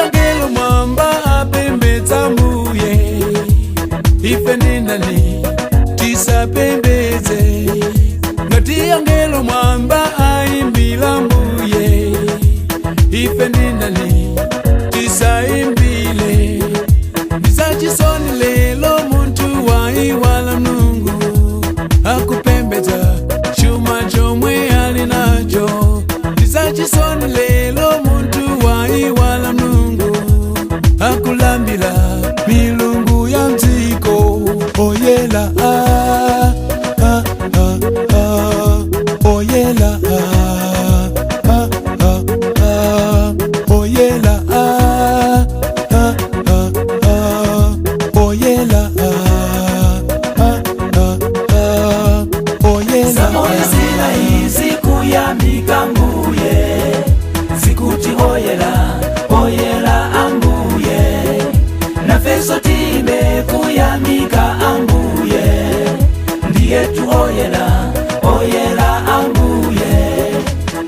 Ngelo mwamba apembedza mbuye, ife ndinani tisapembedze? Ngati angelo mwamba aimbila mbuye, ife ndinani tisaimbile? Ndizachisoni lelo muntu waiwala Mulungu, akupembedza chuma chomwe ali nacho. Ndizachisoni lelo muntu waiwala Mulungu, akulambila milungu ya mdziko. Oyela ah, ah, ah, ah. Oyela ah, ah, ah, ah. Oyela ah, ah, ah, ah. Oyela ah, ah, ah, ah. Oyela. Zamoyo zina izi kuyamika mbuye, zikuti oyela, oyela ambuye. Nafeso time kuyamika ambuye, ndiyetu oyela, oyela ambuye.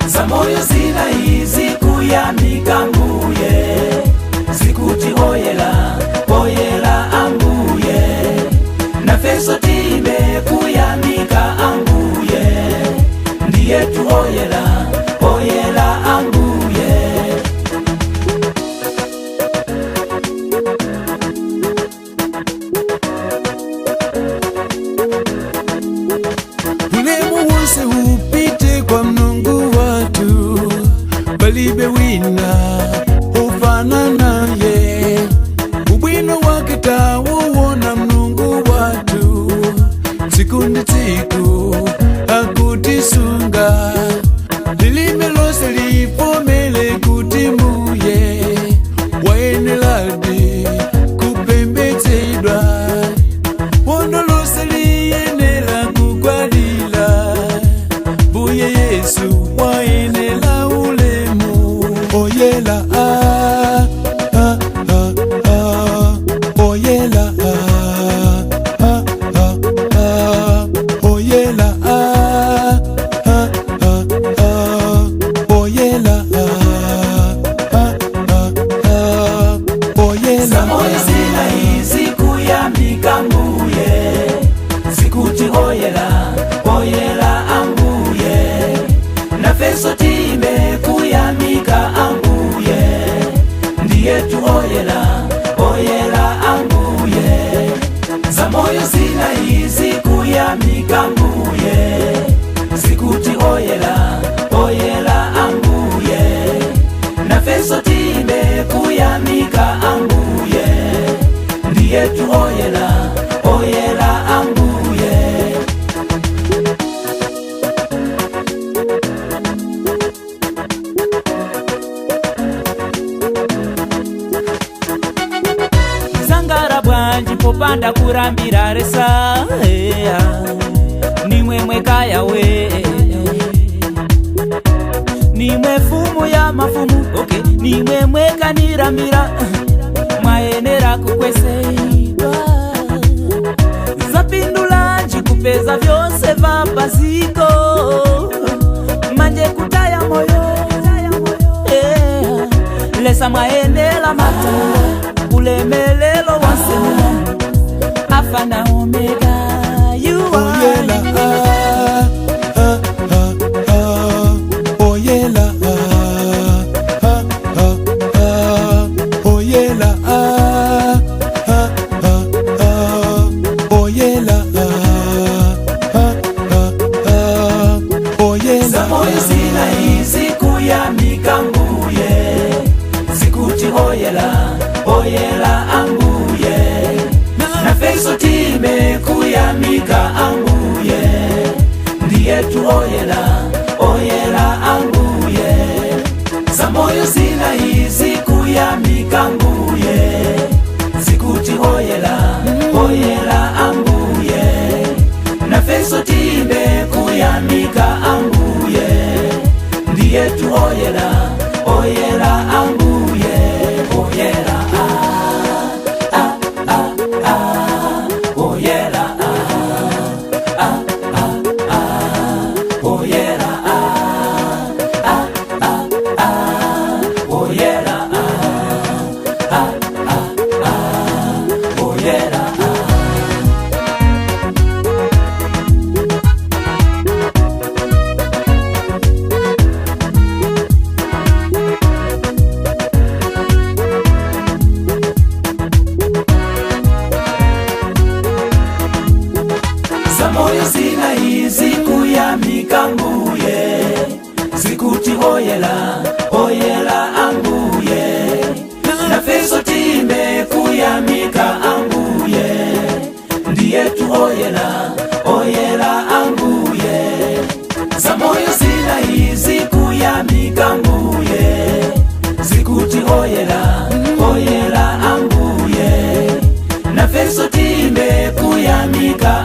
Zamoyo zina izi kuyamika mbuye, zikuti oyela, oyela ambuye. Nafeso time kuyamika ambuye, ndiyetu oyela, oyela ambuye. Ulemu wonse upite kwa Mulungu watu, palibe wina ufana naye. Ubwino wake tawuwona Mulungu watu, tsiku ndi tsiku akutisunga. Lilime lonse lipomele kuti mbuye wayeneladi kupembedzedwa. Bondo lose liyenela kugwadila, mbuye Yesu wayenela ulemu. Oyela ah, ah, ah, ah. Oyela ah, ah, ah, ah. Oyela ah, ah, ah, ah. Oyela ah, ah, ah, ah. Oyela. Zamoyo zina izi kuyamika mbuye, zikuti oyela, oyela ambuye. Nafeso time kuyamika ambuye, ndiyetu oyela, oyela ambuye. Zamoyo zina izi kuyamika mbuye, zikuti oyela, oyela ambuye. Nafeso time kuyamika ambuye, ndiyetu oyela, oyela ambuye. Zangara bwanji popanda kurambira resa ea, nimwe mweka yawe, nimwe fumu ya mafumu, okay. Nimwe mweka nirambira, mwaenera kukwesewa. Zapindulanji kupeza vyonse vapaziko, manje kutaya moyo, yeah. Lesa mwaenela mata ulemelelo wanse, Alpha na Omega, you are. Oyela ah, ah, ah, ah. Oyela ah, ah, ah, ah. Oyela ah, ah, ah, ah. Oyela ah, ah, ah, ah. Oyela. Zamoyo zina izi kuyamika mbuye, zikuti oyela, oyela ambuye. Nafeso time kuyamika ambuye, ndiyetu oyela, oyela ambuye. Zamoyo zina izi kuyamika mbuye, zikuti oyela, oyela ambuye. Nafeso time kuyamika ambuye, ndiyetu oyela, Zikuti oyela, oyela ambuye. Nafeso timbe kuyamika ambuye. Ndiyetu oyela, oyela ambuye. Zamoyo zinayi zikuyamika mbuye. Zikuti oyela, oyela ambuye. Nafeso timbe kuyamika.